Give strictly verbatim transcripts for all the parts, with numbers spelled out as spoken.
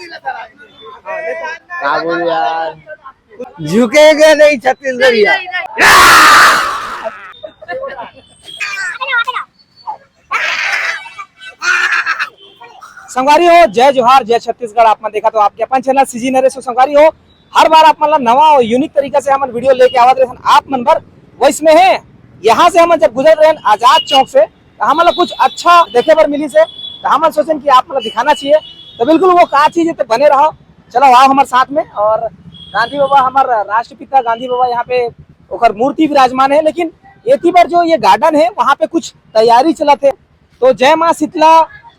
का बोलूं यार, झुकेगा नहीं छत्तीसगढ़िया। संगवारी हो, जय जोहार, जय छत्तीसगढ़। आप मन देखत हो आपके अपन चैनल सीजी नरेश। तो संगवारी हो, हर बार आप मन ला नवा और यूनिक तरीका से हमन वीडियो लेके आवत रहन आप मन बर। वैसने है, यहाँ से हमन जब गुजर रहन आजाद चौक से, तो हमन ला कुछ अच्छा देखे बर मिलिस हे, तो हमन सोचेन कि आप मन ला दिखाना चाहिए। तो बिल्कुल वो का चीज है, तो बने रहो। चलो, आओ हमर साथ में। और गांधी बाबा, हमर राष्ट्रपिता गांधी बाबा, यहाँ पे ओकर मूर्ति विराजमान है, लेकिन एती बर जो ये गार्डन है, वहाँ पे कुछ तैयारी चलत है। तो जय माँ शीतला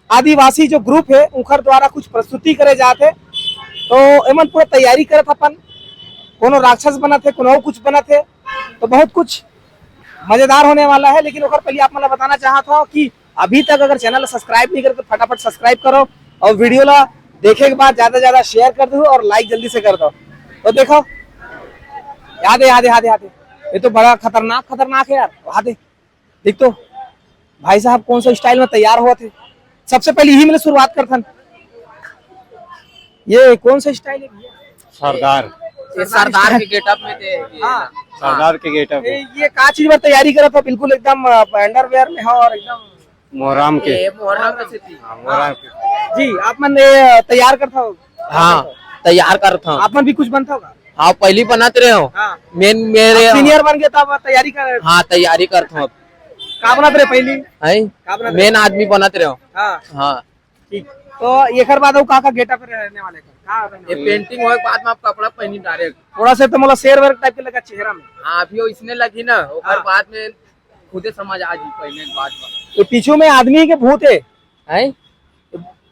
आदिवासी जो ग्रुप है, उनकर द्वारा कुछ प्रस्तुति करे जात है। तो एमन पूरा तैयारी करत अपन, कोनो राक्षस बनत है, कोनो कुछ बनत है। तो बहुत कुछ मजेदार होने वाला है, लेकिन ओकर पहले आप मन ला बताना चाहत हूँ कि अभी तक अगर चैनल ला सब्सक्राइब नहीं करे तो फटाफट सब्सक्राइब करो और वीडियो ला देखे के बाद ज्यादा से ज्यादा शेयर कर दो और लाइक जल्दी से कर दो। तो देखो, याद है, याद है, याद है, याद है। ये तो बड़ा खतरनाक, खतरनाक है यार। याद है, देख तो भाई साहब कौन सा स्टाइल में तैयार हुआ थे। सबसे पहले यही मैंने शुरुआत करथन। ये कौन सा स्टाइल है भैया? सरदार। ये सरदार के गेटअप में थे ये। हाँ। सरदार के गेटअप ये, में। ये का चीज में तैयारी करत हो? बिल्कुल एकदम अंडरवेयर में हो और एकदम मोहराम के। ये मोहराम के सेती। हाँ, मोहराम के। जी, आप मन ये तैयार करत हो? हाँ, तैयार करत हूँ। आप मन भी कुछ बनता होगा? हाँ, पहली बनत रहे हो। हाँ। मेन मेरे आप सीनियर बन गए तब तैयारी कर। हाँ, तैयारी करत हूँ। का बनत रहे पहली? हैं? का बनत रहे? मेन आदमी बनत रहे हो। हाँ। हाँ। ठीक। तो एकर बाद अउ का का गेटअप रहने वाले का? का रहने ये वाले? पेंटिंग होए के बाद में आप कपड़ा पहनी डायरेक्ट। थोड़ा से तो मोला शेर वेर टाइप के लगा चेहरा में। हाँ, अभी वो इसने लगी ना, ओकर हाँ। बाद में खुदे समझ आ जी पहले बाद में। तो पीछू में आदमी के भूत है? हैं?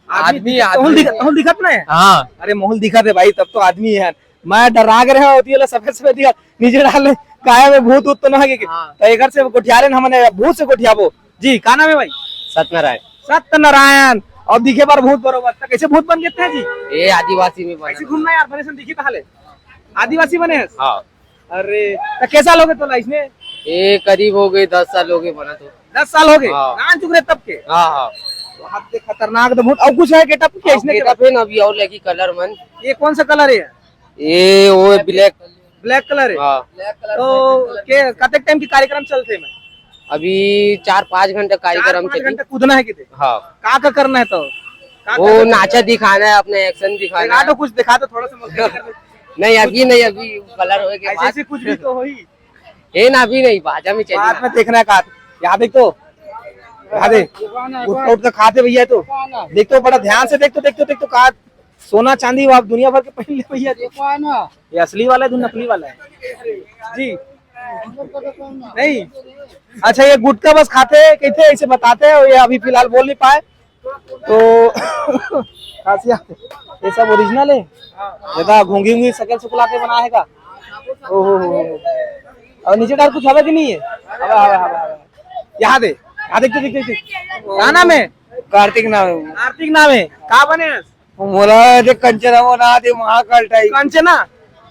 आदमी आदमी, दिखत, आदमी। तोहल दिखत, तोहल दिखत ना है? हाँ। अरे मोहल दिखत है भाई, तब तो आदमी है। मैं डरा के रहा होती है, सफेद सफेद दिखा, नीचे डाल ले, काहे में भूत उत तो ना है कि? हाँ। तो एकर से गोठियारे न हमने भूत से गोठियाबो। जी, का नाम है भाई? सत्यनारायण। सत्यनारायण। और दिखे बार भूत बरोबर। तो कैसे भूत बन गए थे जी? ये आदिवासी में बना। ऐसे घूमना यार, बने से दिखी पहले। आदिवासी बने हैं? हाँ। अरे, तो कैसा लोगे तो लाइफ में? ये करीब हो गए, दस साल हो गए बना तो। दस साल हो गए? हाँ। नान चुक रहे तब के? हाँ, हाँ। बहुत खतरनाक तो भूत। और कुछ है गेटअप के और इसने के गेटअप बाद? है ना, अभी और लगी कलर मन। ये कौन सा कलर है? ये वो है ब्लैक। ब्लैक कलर है? हाँ। तो के, कतेक टाइम की कार्यक्रम चलते हैं? अभी चार पाँच घंटा कार्यक्रम चार पाँच चली। घंटा कूदना है किते? हाँ। का का करना है तो? का वो का करना है? नाचा दिखाना है, अपने एक्शन दिखाना दिखा है। दो कुछ, दिखा दो थोड़ा सा मौका। नहीं, अभी नहीं, अभी कलर होए के ऐसे बाद। ऐसे कुछ भी तो होई। ये ना, अभी नहीं, बाजा में चली बाद ना। में देखना है का। यहाँ देख तो, यहाँ देख, गुटखा उठखा खाते भैया तो। देख तो, बड़ा ध्यान से देख तो, देख तो, देख तो, का सोना चांदी वो आप दुनिया भर के पहन ले भैया। देखो है ना। ये असली वाला है, तो नकली वाला है? जी। नहीं। अच्छा, ये गुटखा बस खाते हैं, कहते हैं, इसे बताते हैं, ये अभी फिलहाल बोल नहीं पाए। तो खासिया, ये सब ओरिजिनल है? ये का घूंगी घूंगी शकल सुकला के बना है का? ओहो हो हो। और नीचे डाल कुछ हवा कि नहीं है? हवा, हवा, हवा, हवा। यहाँ दे, यहाँ देख, देख, देख, देख। का नाम है? कार्तिक नाम है। कार्तिक नाम है। का बने? मोला दे कंचना बना दे, महाकाल टाइप। कंचना?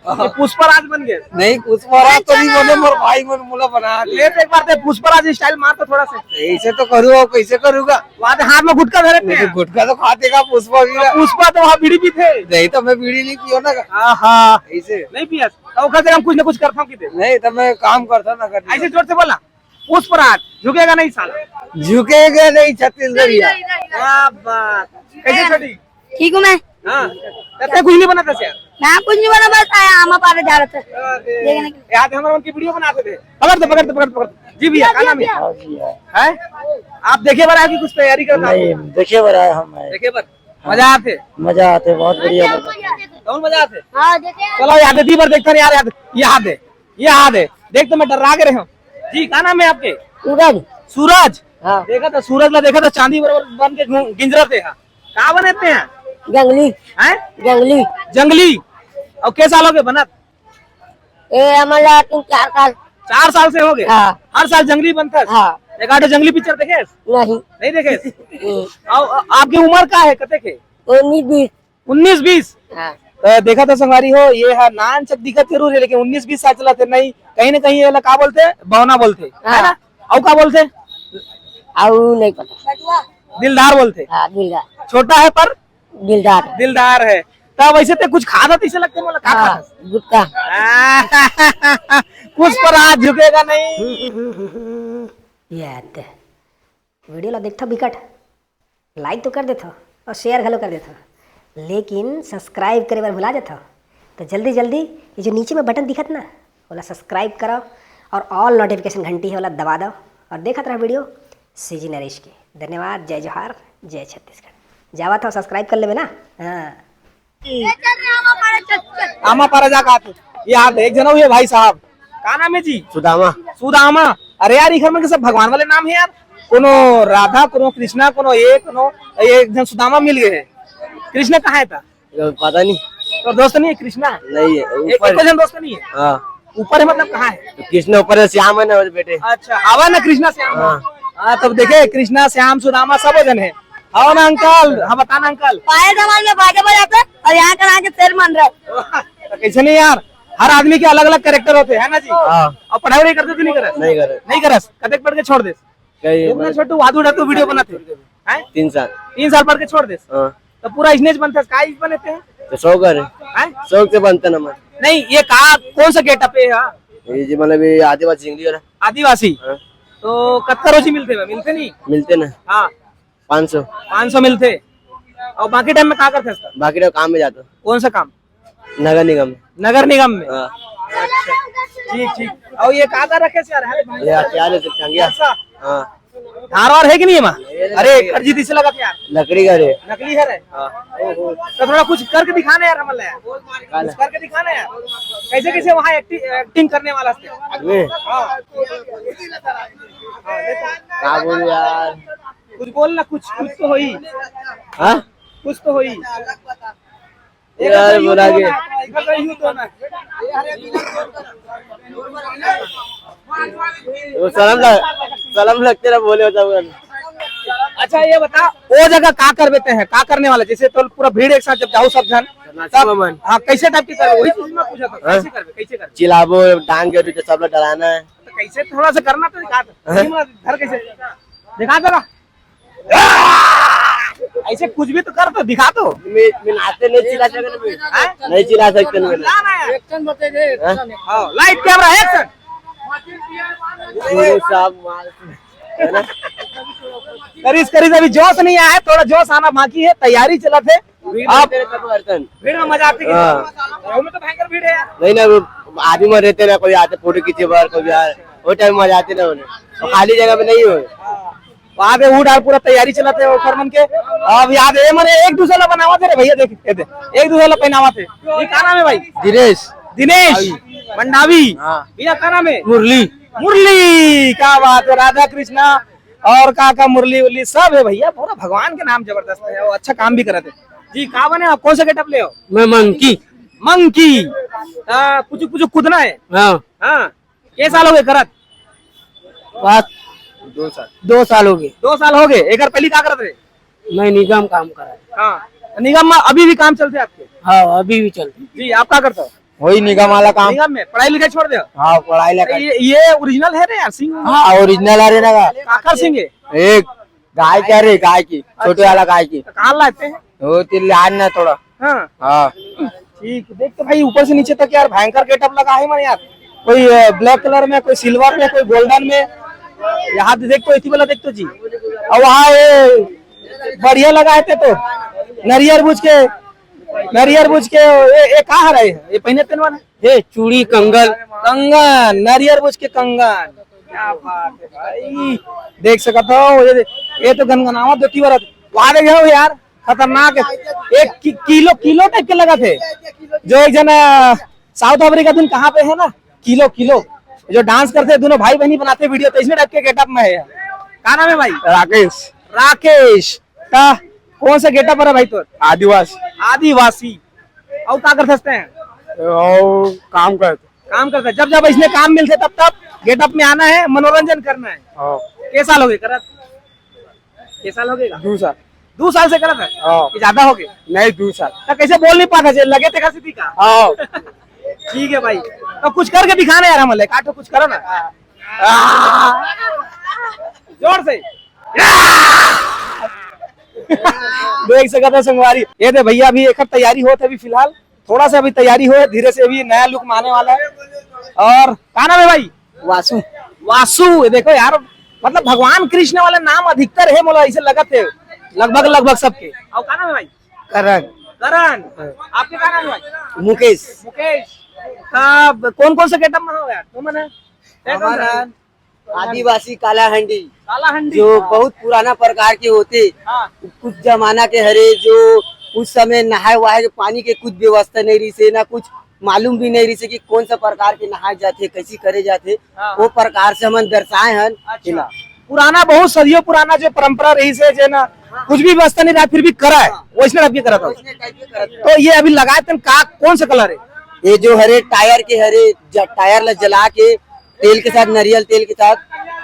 हाँ। ये पुष्पराज बन गए। नहीं, पुष्पराज तो नहीं बने, मोर भाई मन मोला बना दे। ले तो एक बार दे, पुष्पराज स्टाइल मार तो थोड़ा सा। ऐसे तो करूँ, और कैसे करूँगा? वहाँ तो हाथ में गुटखा धरे थे। गुटखा तो खाते का पुष्पा भी तो ना। पुष्पा तो वहाँ बीड़ी पीते। नहीं तो मैं बीड़ी नहीं पियो ना। हाँ, हाँ। ऐसे। नहीं पिया? तो ओकर से हम कुछ ना कुछ करता हूँ कि दे। नहीं तो मैं काम करता ना कर। ऐसे जोर से बोला। पुष्पराज, झुकेगा नहीं साला। झुकेगा नहीं छत्तीसगढ़िया। क्या बात। कैसे छोटी? ठीक हूँ मैं। हाँ। तब तक कुछ नहीं बना था क्या? मैं कुछ नहीं बना, बस आया आमा पारे जा रहे थे। अरे। देखने के लिए। याद है हमारे उनकी वीडियो बनाते थे। पकड़ दे, पकड़ दे, पकड़ दे, पकड़ दे। जी भैया, क्या नाम है? हाँ जी, हाँ। हैं? आप देखे बर आए कि कुछ तैयारी करता? नहीं, देखे बर आए हम आए। देखे बर? हाँ। मजा आते? मजा आते, बहुत बढ़िया लगा। बहुत मजा आते? हाँ, देखे। चलो याद है, दी बार देखता नहीं यार, याद, याद है। ये हाथ है, देख तो मैं डर्रा गे रहे हूँ। जी, का नाम है आपके? सूरज। सूरज? हाँ। देखा था सूरज ला, देखा था चांदी बराबर बन के घूम-, गिंजरा थे। हाँ। का बने थे हैं? जंगली। हैं? जंगली। जंगली। और के साल हो गए बनत? ए, हमन ला तीन चार साल। चार साल से हो गए? हाँ। हर साल जंगली बनता है? हाँ। एक आधे जंगली पिक्चर देखे? नहीं। नहीं देखे? हम्म। और आपकी उम्र का है, कते के? उन्नीस बीस। उन्नीस बीस? हाँ। तो देखा था संगवारी हो, ये हा नान चक दिखत जरूर है, लेकिन उन्नीस बीस साल चला थे नहीं, कहीं ना कहीं ये ला का बोलते, बौना बोलते, है हाँ। ना? और का बोलते? और नहीं पता। दिलदार बोलते। हाँ, दिलदार। छोटा है पर दिलदार। दिलदार है। त वैसे ते कुछ खात हस तइसे लगथे मोला, का हाँ, खात हस? गुटखा। कुछ पर हाथ झुकेगा नहीं। ये आते। वीडियो ला देखथव बिकट, like तो कर देथव और share घलो कर देथव, लेकिन subscribe करे बर भुला जाथव। तो जल्दी जल्दी ये जो नीचे में बटन दिखत ना, ओला subscribe करव और all notification घंटी है ओला दबा दव और देखत रह वीडियो सीजी नरेश के। धन्यवाद, जय जोहार, जय छत्तीसगढ़। जावत हव, subscribe कर लेबे ना। हाँ। आमा पारा जा का तू? ये हाथ एक जना हुए भाई साहब। का नाम है जी? सुदामा। सुदामा। अरे यार, इखर मन के सब भगवान वाले नाम है यार। कोनो राधा, कोनो कृष्णा, कोनो ये, कोनो ये एक जन सुदामा मिल गए है। कृष्णा कहाँ है था? पता नहीं। तो दोस्त नहीं है कृष्णा? नहीं है, एक, ऊपर एको है। जन दोस्त नहीं है? हाँ। ऊपर है मतलब कहाँ है? तो कृष्णा ऊपर है, श्याम है ना मेरे बेटे। अच्छा, आवा ना कृष्णा श्याम। हाँ। हाँ, तब देखे कृष्णा, श्याम, सुदामा सब जन है। आओ ना अंकल, हाँ बता ना अंकल। पाए जमाने में बाजा बजाते और यहाँ का आके शेर मन रहे। तो कैसे नहीं यार, हर आदमी के अलग-अलग character होते हैं ना जी। हाँ। और पढ़ाई वढ़ाई करते तो नहीं करस? नहीं करे। नहीं करस, कतेक पढ़ के छोड़ देस? कई रुक ना मतलब छोटू, वादू डाटू वीडियो बनाते हैं। तीन साल। तीन साल पढ़ के छोड़ देस? हाँ। तो पूरा इसने बनते हैं, का इस बने थे? तो शौक है। हैं? शौक से बनते ना मन। नहीं, ये का, कौन सा गेटअप है? हाँ। ये जी मतलब ये आदिवासी इंग्लिश वाला। आदिवासी? हाँ। तो कत्ता रोजी मिलते हैं, मिलते नहीं? मिलते ना। हाँ। पाँच सौ। पाँच सौ मिलते। और बाकी टाइम में का करते हैं इसका? बाकी टाइम काम में जाता हूँ। कौन सा काम? नगर निगम। नगर निगम में? हाँ। अच्छा। ठीक, ठीक। और ये का कर रखे से यार? ये हथियार है, टंगिया। ऐसा? हाँ। धार वार है कि नहीं है वहाँ? अरे, कर्जी दिसे लगा यार। लकड़ी का रे। नकली है रे? हाँ। ओहो। तो थोड़ा कुछ करके दिखाना यार, हमला यार। कुछ करके दिखाना यार। कैसे, कैसे वहाँ एक्टिंग, एक्टिंग करने वाला थे? हाँ। हाँ, देखो। का बोलूं यार? कुछ बोल ना, कुछ, कुछ तो होई। हाँ? कुछ तो होई। यार, बोला के। वो शर्म लग-, शर्म लगते ना बोले हो तब। अच्छा, ये बता, वो जगह का करबे ते हैं, का करने वाला? जैसे तो पूरा भीड़ एक साथ जब जाओ सब जन, तब, हाँ, कैसे टाइप की करबे? वही चीज मैं पूछा था, हाँ? कैसे करबे, कैसे करबे? चिल्लाबो, टांग के पीछे सब लोग डराना है। तो कैसे, थोड़ा सा करना तो दिखा दो। हाँ? घर कैसे? दिखा दो ना। ऐसे कुछ भी तो कर, तो दिखा दो। मैं, मैं नाचते नहीं चिल्ला सकते मैं। हैं? नहीं चिल्ला सकते मैं। चिल्ला ना यार। एक्शन बताइए, हाँ? एक्शन। हाँ, लाइट कैमरा एक्शन। गुरु साहब मार, है ना? करीस, करीस अभी जोश नहीं आया है, थोड़ा जोश आना बाकी है, तैयारी चलत है। भीड़ आप में तेरे कब बर्तन? भीड़ में मजा आती है। हाँ। गाँव में तो भयंकर भीड़ है यार। नहीं ना, वो आदमी मन रहते ना, कोई आते फोटो खींचे बार, कोई यार, वो टाइम मजा आते ना उन्हें। वो खाली जगह पे नहीं हो। वहाँ पे उठ और पूरा तैयारी चलत है ओकर मन के। अब याद है, मने एक दूसरे ला बनावत है रे भैया, देख, ये दे, एक दूसरे ला पहनावत है। ये का नाम है भाई? दिनेश। दिनेश मंडावी। हाँ। भैया का नाम है? मुरली। मुरली, क्या बात है, राधा कृष्णा और का का मुरली उरली सब है भैया, पूरा भगवान के नाम जबरदस्त है, वो अच्छा काम भी करत है। जी, का बने आप, कौन सा गेटअप ले हो? मैं मंकी। मंकी। आ, पुचुक पुचुक कूदना है। हाँ। हाँ। के साल हो गए करत? बात दो साल। दो साल हो गए। दो साल हो गए। एक बार पहले क्या करत रहे? मैं निगम काम करा। हाँ, निगम में अभी भी काम चलते आपके? हाँ, अभी भी चलते। जी, आप क्या करता हो? वही निगम वाला काम। निगम में पढ़ाई लिखाई छोड़ दे? हाँ, पढ़ाई लिखाई। ये, ये ओरिजिनल है रे यार, सिंह? हाँ, ओरिजिनल आ रहे ना का? काकर सिंह है? एक गाय क्या रे, गाय की, छोटे वाला गाय की। तो कहाँ लाते हैं? वो तिल आज ना थोड़ा। हाँ। हाँ। ठीक, देख तो भाई, ऊपर से नीचे तक यार भयंकर गेटअप लगा है मन यार। कोई, अ, ब्लैक कलर में, कोई सिल्वर में, कोई गोल्डन में। यहाँ देख तो, इसी वाला देख तो जी। और वहाँ ये बढ़िया लगा है ते तो नरियर बुझ के, नरियर बुझ के ये, ये का हरा है? ये पहने तेन वाला? ये चूड़ी, कंगन। कंगन, नरियर बुझ के कंगन। क्या बात है भाई, देख सकत हो ये, ये तो गनगनावा धोती वाला। वहाँ देखे हो यार, खतरनाक है। एक कि-, किलो, किलो टाइप के लगा थे। जो एक जना साउथ अफ्रीका दिन कहाँ पे है ना, किलो, किलो, जो डांस करते हैं दोनों भाई बहनी, बनाते वीडियो, तो इसमें टाइप के गेटअप में है। क्या नाम है भाई? राकेश। राकेश। का कौन सा गेटअप है भाई तोर? आदिवासी। आदिवासी। और क्या कर सकते हैं? और काम करते। काम करते हैं। जब जब इसमें काम मिलते तब तब गेटअप में आना है, मनोरंजन करना है। हाँ। के साल हो गए करत? के साल हो गए? दो साल। दो साल से करत है? हाँ। कि ज्यादा हो गए? नहीं, दो साल। तो कैसे बोल नहीं पाता जे लगे थे का सीधी का? हाँ। ठीक है भाई, तो कुछ करके दिखाना यार, हम ले काटो, कुछ करो ना। आ! जोर से। आ! देख सकत हो संगवारी, ये दे भैया, अभी एकर तैयारी होत हे अभी फिलहाल, थोड़ा सा अभी तैयारी होए, धीरे से अभी नया लुक में आने वाला है। और का नाम है भाई? वासु। वासु, ये देखो यार, मतलब भगवान कृष्ण वाले नाम अधिकतर है, मोला ऐसे लगत है, लगभग, लगभग सबके। और का नाम है भाई? करण। करण। हाँ। आपके का नाम है भाई? मुकेश। मुकेश। अब कौन कौन से गेटअप में हो यार? तुम है? हमारा आदिवासी कालाहंडी, कालाहंडी। जो हाँ। बहुत पुराना प्रकार के होते। हाँ। कुछ जमाना के हरे, जो उस समय नहाए वहाए के पानी के कुछ व्यवस्था नहीं रही से, ना कुछ मालूम भी नहीं रही से कि कौन सा प्रकार के नहाए जाते, कैसी करे जाते। हाँ। वो प्रकार से हमन दर्शाए हन। अच्छा। पुराना, बहुत सदियों पुराना जो परंपरा रही से, जे ना कुछ भी व्यवस्था नहीं रहा, फिर भी करा है, हाँ। वैसने टाइप के करा था। वैसने टाइप के करा था। तो ये अभी लगाए तन का, कौन सा कलर है? ये जो हरे टायर के हरे, ज-, टायर ला जला के तेल के साथ, नारियल तेल के साथ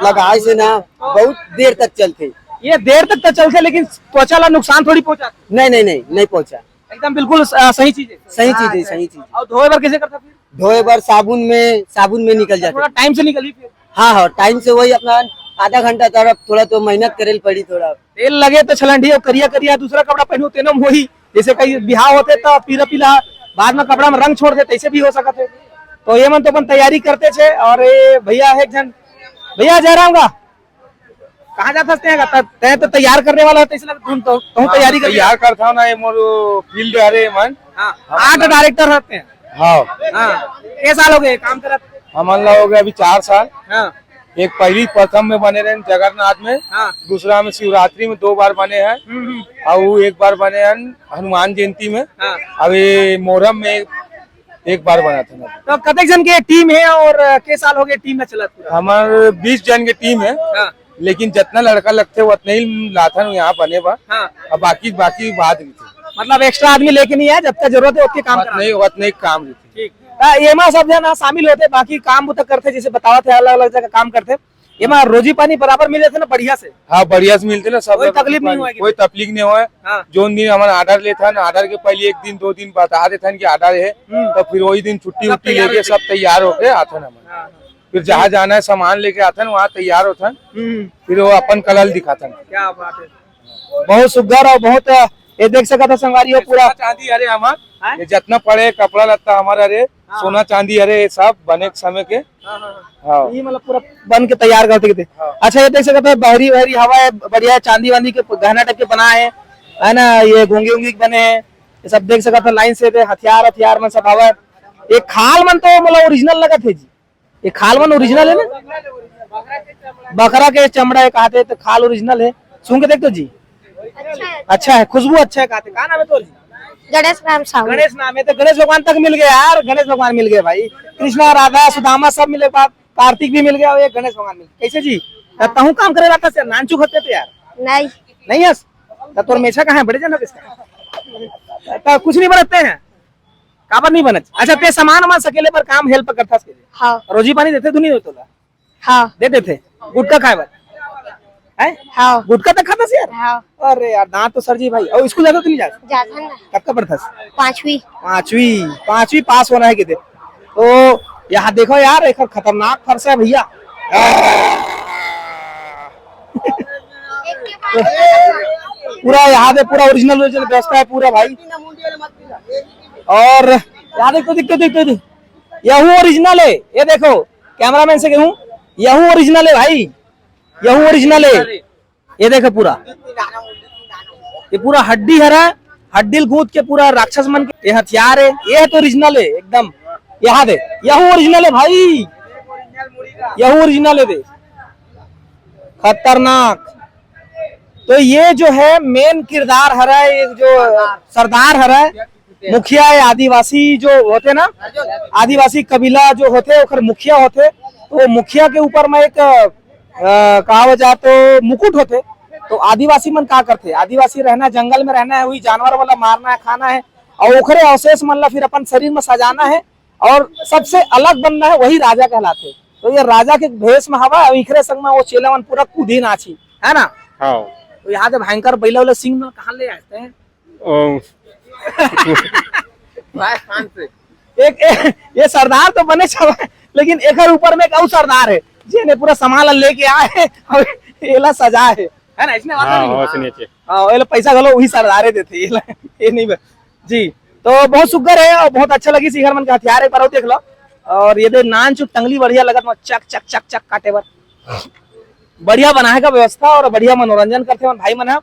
लगाए से ना बहुत देर तक चलते। ये देर तक तो चलते, लेकिन त्वचा ला नुकसान थोड़ी पहुंचाते? नहीं, नहीं, नहीं, नहीं पहुंचा। एकदम बिल्कुल स-, सही चीज है। सही चीज है, हाँ, सही चीज। और धोए बर कैसे करता फिर? धोए बर साबुन में, साबुन में निकल जाते। थोड़ा टाइम से निकली फिर। हाँ, हाँ, टाइम से वही अपना आधा घंटा तरफ थोड़ा तो मेहनत करे ल पड़ी थोड़ा। तेल लगे तो छलंडी और करिया करिया दूसरा कपड़ा पहनो तेनो में वही, जैसे कहीं बिहाव होते तो पीला पीला, बाद में कपड़ा में रंग छोड़ दे, तैसे भी हो सकत है। तो ये मन तो अपन तैयारी करते छे। और ये भैया है एक जन, भैया जयराम का, कहाँ जात हस तें? त-, तें तो तैयार करने वाला है, तैसे लग, तुम तो, तुम हाँ, तैयारी कर तैयार करत हव ना, ये मोर फील्ड हरे मन। हाँ, आर्ट डायरेक्टर रहते हैं। हाँ। हाँ, के साल हो गए काम करत? हमन ला हो गया अभी चार साल। हाँ। एक पहली प्रथम में बने रहे जगन्नाथ में, हाँ। दूसरा में शिवरात्रि में दो बार बने हैं, हम्म, हम्म। और वो एक बार बने हैं हनुमान जयंती में। हाँ। अभी मोहरम में एक बार बना था ना। तो कतेक जन के टीम है और, अ, के साल हो गए टीम में चलत पूरा? हमार बीस जन के टीम है, हाँ। लेकिन जितना लड़का लगते उतना ही लाथन यहाँ बने बा। हाँ। अब बाकी, बाकी बात रही थी। मतलब एक्स्ट्रा आदमी लेके नहीं आए, जब तक जरूरत है उतने काम उतना करा। ही, उतना ही काम रही थी। ठीक। ता एमा सब जन शामिल होते, बाकी काम बुता करते, जैसे बतावत है, अलग-अलग जगह काम करते। एमा रोजी पानी बराबर मिले थे ना, बढ़िया से? हाँ, बढ़िया से मिलते ना, सब कोई लोग तकलीफ नहीं पानी, हुआ कि कोई तकलीफ नहीं हुआ। हाँ। जोन दिन हमारा ऑर्डर लेता है ना, ऑर्डर के पहले एक दिन, दो दिन बता देता है कि ऑर्डर है, हम्म। तो फिर वही दिन छुट्टी सब उट्टी तैयार लेके होके। सब तैयार होके आता ना हमारा। हाँ, हाँ। फिर जहाँ जाना है सामान लेके आता है, वहाँ तैयार होता है, हम्म। फिर वो अपन कलर दिखाता है। क्या बात है। बहुत सुघर और बहुत, ये देख सकत हो संगवारी हो पूरा। सोना चांदी हरे हमार, हैं? ये जितना पड़े कपड़ा लत्ता हमारा हरे, हाँ। सोना चांदी हरे, ये सब बने समय के। हाँ, हाँ, हाँ। हाँ। ये मतलब पूरा बन के तैयार करते किते। हाँ। अच्छा, ये देख सकत हो बहरी वहरी हवा है, बढ़िया चांदी वांदी के गहना टाइप के बना है, है ना? ये घोंगी उंगी बने हैं, ये सब देख सकत हो लाइन से, हथियार हथियार मन सब हवा है। ये खाल मन तो मतलब ओरिजिनल लगत है जी। ये खाल मन ओरिजिनल है ना? बकरा के चमड़ा है, कहते तो खाल ओरिजिनल है। सुन के देख तो जी। अच्छा है। अच्छा है, खुशबू अच्छा है, कहते। का नाम है तोर जी? गणेश राम साहू। गणेश नाम है, तो गणेश भगवान तक मिल गए यार, गणेश भगवान मिल गए भाई। कृष्णा, राधा, सुदामा सब मिले, बा-, कार्तिक भी मिल गया और ये गणेश भगवान मिल गए। कैसे जी? तो तहूँ काम करे रहता से नानचुक होते तो यार। नहीं। नहीं हस? तो तोर मेछा कहाँ है? बड़े जन हो किसका? तो कुछ नहीं बनाते हैं। काबर नहीं बनत? अच्छा, ते सामान वामान सकेले बर काम हेल्प करथस के? हाँ। रोजी पानी देथे धुनी तोला? हाँ। दे देथे। गुटखा खाए बर? हैं? हाँ। गुटखा तक खाथस यार? हाँ। अरे यार, दांत तो सर जी भाई। और स्कूल जाथस तो नहीं जाथस? जाथन ना। कतका पढ़थस? पांचवी। पांचवी, पांचवी पास होना है किते। तो यहाँ देखो यार, एक खतरनाक फरसा है भैया। पूरा यहाँ पे पूरा ओरिजिनल, ओरिजिनल व्यवस्था है पूरा भाई। और यहाँ देख तो, देख तो, देख तो, देख। यहू ओरिजिनल है, ये देखो, कैमरामैन से कहूँ, यहू ओरिजिनल है भाई, यहू ओरिजिनल है। ये देखो पूरा, ये पूरा हड्डी हरा, हड्डी ल गूंथ के पूरा राक्षस मन के, ये हथियार है, ये तो ओरिजिनल है एकदम। यहाँ दे, यहू ओरिजिनल है भाई, यहू ओरिजिनल है दे। खतरनाक। तो ये जो है मेन किरदार हरा है, ये जो सरदार हरा है, मुखिया है, आदिवासी जो होते ना, आदिवासी कबीला जो होते, ओकर मुखिया होते, तो वो मुखिया के ऊपर में एक, अ, कहावत जाए तो मुकुट होते। तो आदिवासी मन का करते? आदिवासी रहना, जंगल में रहना है, वही जानवर वाला मारना है, खाना है, और ओकरे अवशेष मन ला फिर अपन शरीर में सजाना है और सबसे अलग बनना है, वही राजा कहलाते। तो ये राजा के भेष में हवा, और इखरे संग में वो चेला मन पूरा कूदी नाची, है ना? हाँ। तो यहाँ से भयंकर बैला वाला सिंह मन कहाँ ले आते हैं? ओ। राजस्थान से। एक, एक, ये सरदार तो बने छवा है, लेकिन एकर ऊपर में एक और सरदार है, जेने पूरा सामान ला लेके आए है और एला सजा है, है ना? इसने बात हाँ, नहीं? हाँ, सुनिए, सुनिए। हाँ, ये लो पैसा घलो वही सरदारे देथे, ये ला, ये नहीं बे-, जी। तो बहुत सुग्घर है और बहुत अच्छा लगिस इहर मन के हथियार, एक बार और देख लो। और ये दे नान चुक टंगली बढ़िया लगत म, चक, चक, चक, चक काटे बर। बढ़िया बनाए का व्यवस्था और बढ़िया मनोरंजन करथे मन भाई मन ह।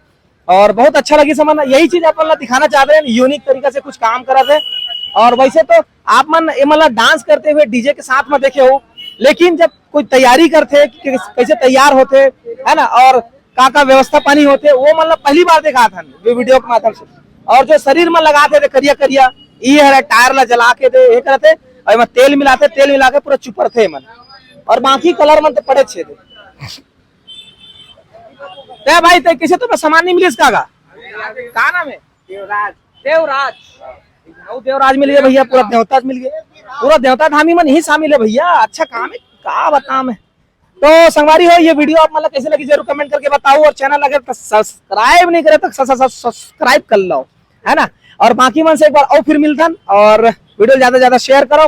और बहुत अच्छा लगिस हमन, यही चीज अपन ला दिखाना चाहत रहेन, यूनिक तरीका से कुछ काम करत हे। और वैसे तो आप मन एमन ला डांस करते हुए डीजे के साथ में देखे हो, लेकिन जब कोई तैयारी करथे कि कैसे तैयार होथे, है ना, और का का व्यवस्था पानी होथे, वो मन ला पहली बार देखात हन वीडियो के माध्यम से। और जो शरीर में लगात हे दे करिया करिया, ये हर टायर ला जला के दे, ये करत हे, और एमा तेल मिलाथे, तेल मिला के पूरा चुपरथे मन, और बाकी कलर मन तो पड़े छे दे। ते भाई, ते कैसे तुम्हें सामान नहीं मिलिस का गा? का नाम है? देवराज। देवराज। अउ देवराज मिल गए भैया, पूरा देवता मिल गए, पूरा देवता धामी मन ही शामिल है भैया। अच्छा काम है, का बताऊं मैं। तो संगवारी हो, ये वीडियो आप मन ला कैसे लगी जरूर कमेंट करके बताओ, और चैनल अगर सब्सक्राइब नहीं करे तो सब्सक्राइब कर लो, है ना। और बाकी मन से एक बार और फिर मिलथन, और वीडियो ज्यादा से ज्यादा शेयर करो,